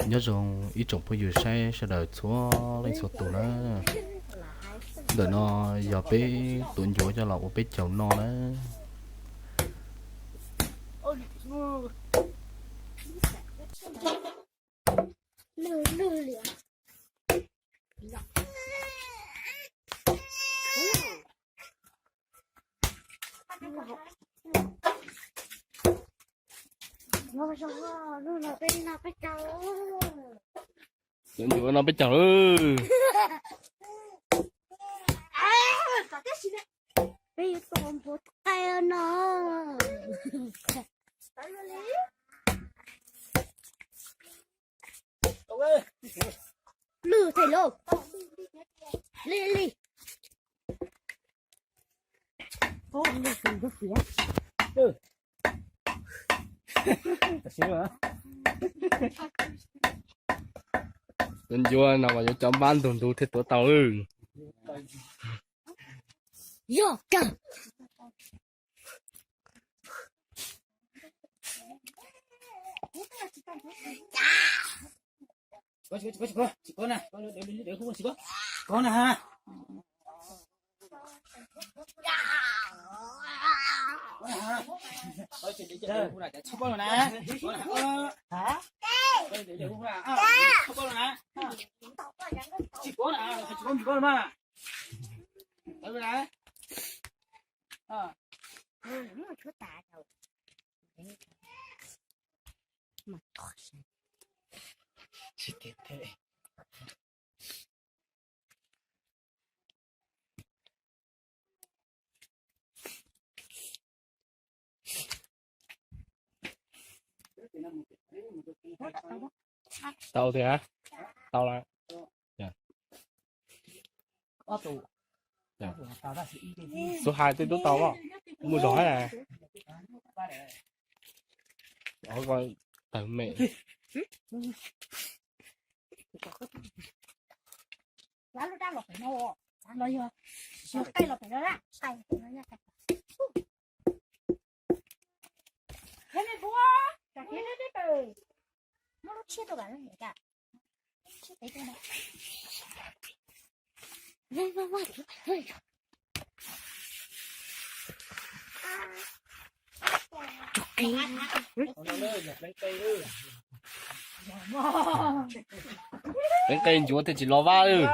Nyob zoo ib tsoom phooj ywg saib sawv daws txhua leej txhua tus na. Ntawm no yog peb tuav ncuav coj los ua peb caug noj na. Tuav ncuav no peb caug lawm. Peb yuav tua npua tqaij no. Lwj thej lauj. Li li. Tuav ncuav no mas yuav cov npab ntug ntug thiaj tuav tau. Yog kawg. Tau tiag, tau lawm. Tus hais tej tub tau, muaj zog hab. Tawg mem. Pleev qe ncuav thiaj tsis lo vab lawm.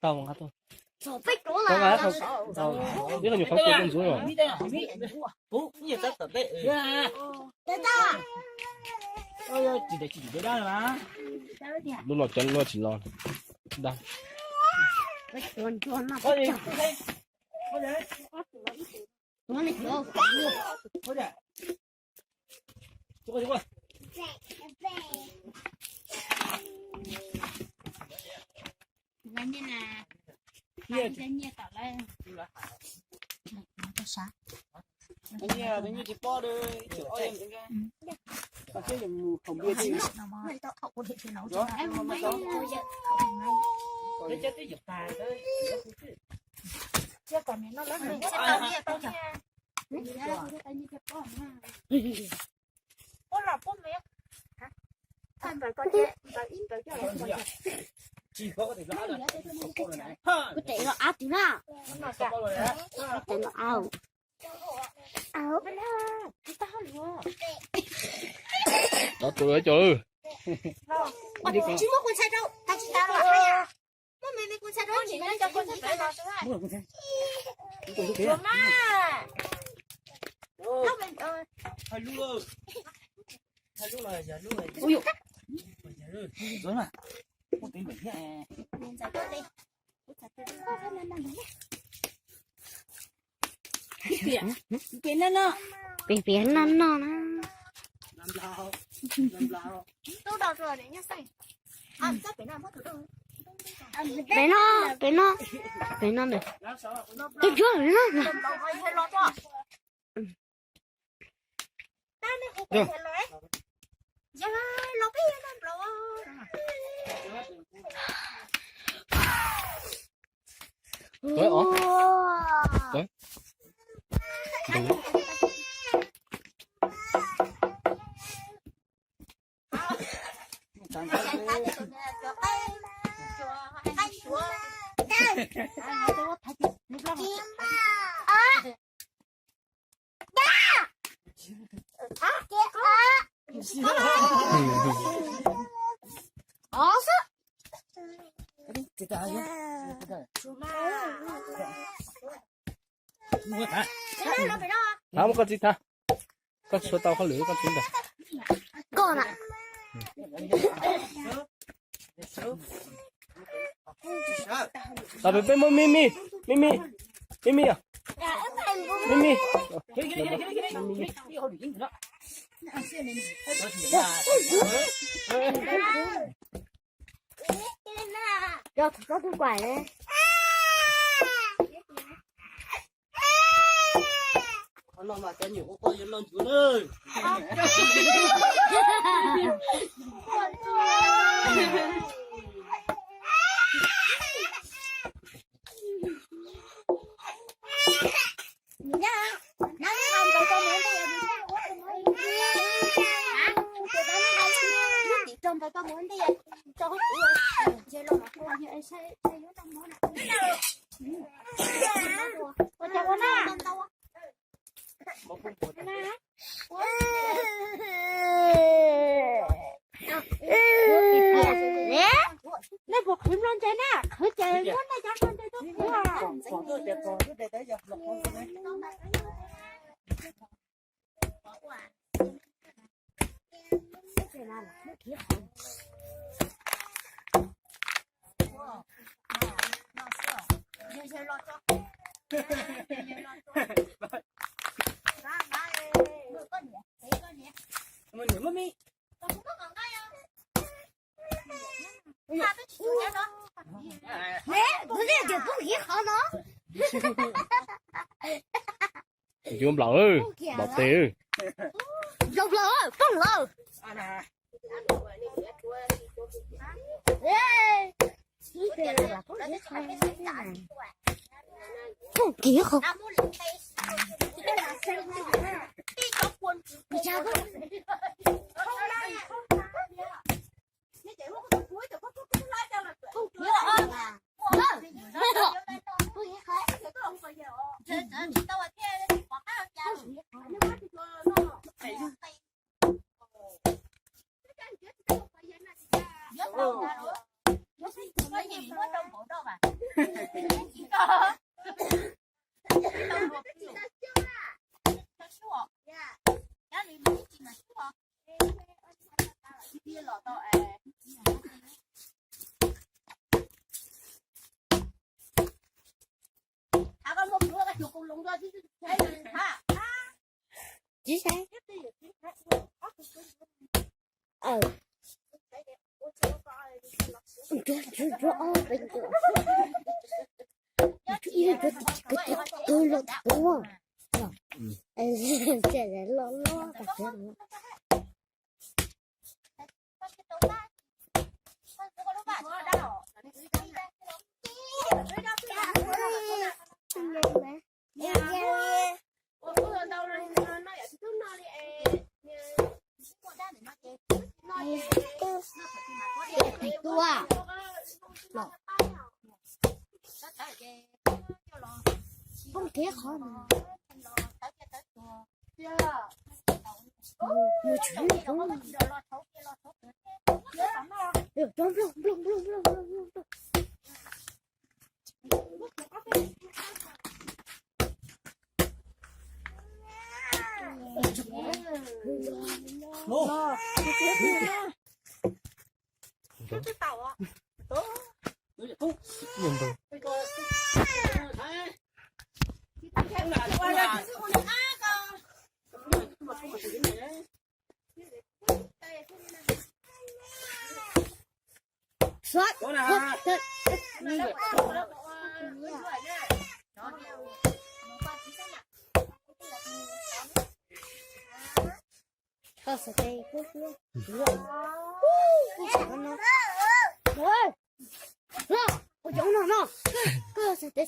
Tau, tau. Ib qho nyuam qhuav tua ntxuav os. Lub no cov lub no tsis los. Dag. Kuv tes los av twg na. Tes los av. Cov tus cov. Tsis muab kuv ntxhais rau, tsis tas los hais. Muab me me kuv ntxhais rau, tsis tas los. Mas. Piav piav noj noj na. Pem no, pem no, pem no ntawm. Tus cuab pem no. Thab, muab koj txiv thab. Koj tshuav tau hauj lwm koj txiv ntag. Koj na. Tam pem peb muab mi mi, mi mi, mi mi, mi mi. Cov tub kuam ne. Nej puas qhwv nplooj ntse na? Qhwv ces muab nej cov nplooj ntse tuaj qhwv. Yuav nplaum, nplaum tes. Zoo nplaum, poob lawm. Poob kiag qhov. Poob kiag qhov no. Nplooj, nplooj, nplooj, nplooj, nplooj. Ua cov no no, koj xav tias